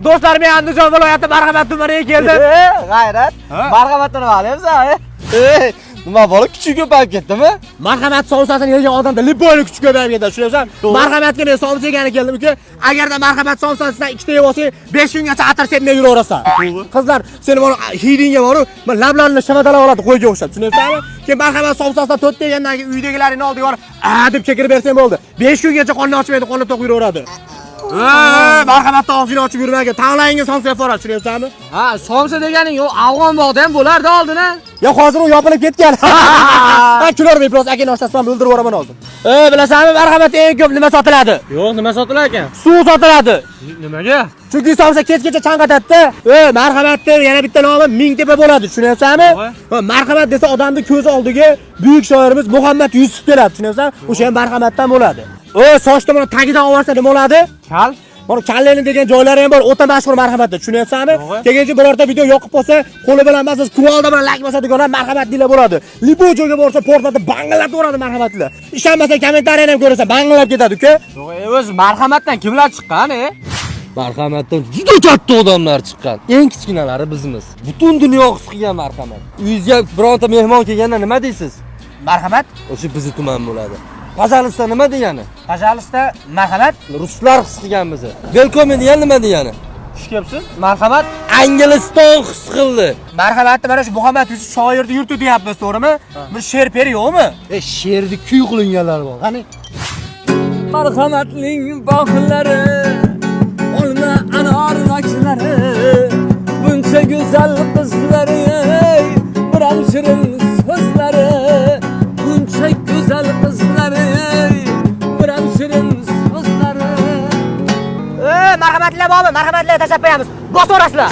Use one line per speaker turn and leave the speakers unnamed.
Do'stlar, men Andijon viloyati Marhamat tumaniga keldim.
G'ayrat. Marhamatdan nima olyapsan? Nima bola kuchi ko'payib ketdimi?
Marhamat somsasini yegan odamda любой ni kuchi ko'payib ketadi, tushunyapsan? Marhamatga men somsa yegani keldim, uka. Agarda marhamat somsasidan ikkita yeb olsang, 5 kungacha atir sepmay yuraverasan. Qizlar, seni mana hidingga boru, mana lablarini shamadalab oladi qo'yga o'xshab, tushunyapsanmi? Keyin marhamat somsasidan to'rtta yegandan keyin uydagilaringni oldiga borib, a deb kekirib bersang bo'ldi. 5 kungacha qorni ochmaydi, qorni to'q yuraveradi. Marhamatda og'zingni ochib yurmagin, tanglayingga somsa yeb boradi, tushunyapsanmi?
Ha, somsa deganing u afg'on bog'da ham bo'lardi oldin a.
Ya hozir u yopilib ketgan. Ha, kularmi, biroz aka oshnasi bilan o'ldirib yuboraman hozir. Bilasanmi, marhamat eng ko'p nima sotiladi?
Yo'q, nima sotilar ekan?
Suv sotiladi.
Nimaga?
Chunki somsa kechgacha chanqatadi-da. Marhamatni yana bitta nomi Mingtepa bo'ladi, tushunyapsanmi? Ha, marhamat desa odamni ko'z oldiga buyuk shoirimiz Muhammad Yusuf keladi, tushunyapsan? O'sha ham marhamatdan bo'ladi. Sochni mana tagidan olsa nima bo'ladi?
Kal.
Mana kallani degan joylari ham bor, o'ta mashhur marhamatda, tushunyapsanmi? Keyin birorta video yoqib qolsa, qo'li bilan emas, kuvalda bilan lak bosadigan ham marhamatlilar bo'ladi. Любой joyga borsa, portlatib bangillatib marhamatlilar. Ishonmasang kommentariyani ham ko'rasan, bangillab ketadi, uka.
Yo'q, o'zi marhamatdan kimlar chiqqan, e?
Marhamatdan juda katta odamlar chiqqan. Eng kichkinalari bizmiz. Butun dunyo his qilgan marhamat. Uyingizga bironta mehmon kelganda nima deysiz?
Marhamat,
O'sha bizni tuman bo'ladi. Пожалуйста nima degani?
пожалуйста, marhamat.
Ruslar his qilgan bizni. Welcome degan nima degani?
Xush kelibsiz. Marhamat.
Angliston his qildi.
Marhamatni mana shu Muhammad Yusuf shoirni yurti deyapmiz, to'g'rimi? Bir she'r peri yo'qmi?
She'rni kuy qilinganlar bor. Qani?
Marhamatning bog'lari, olma anor noklari, buncha go'zal qizlari, biram shirin so'zlari, buncha go'zal qizlari, biram shirin so'zlari.
Marhamatlar bormi? Marhamatlar tashlab qo'yamiz. Bosaverasizlar.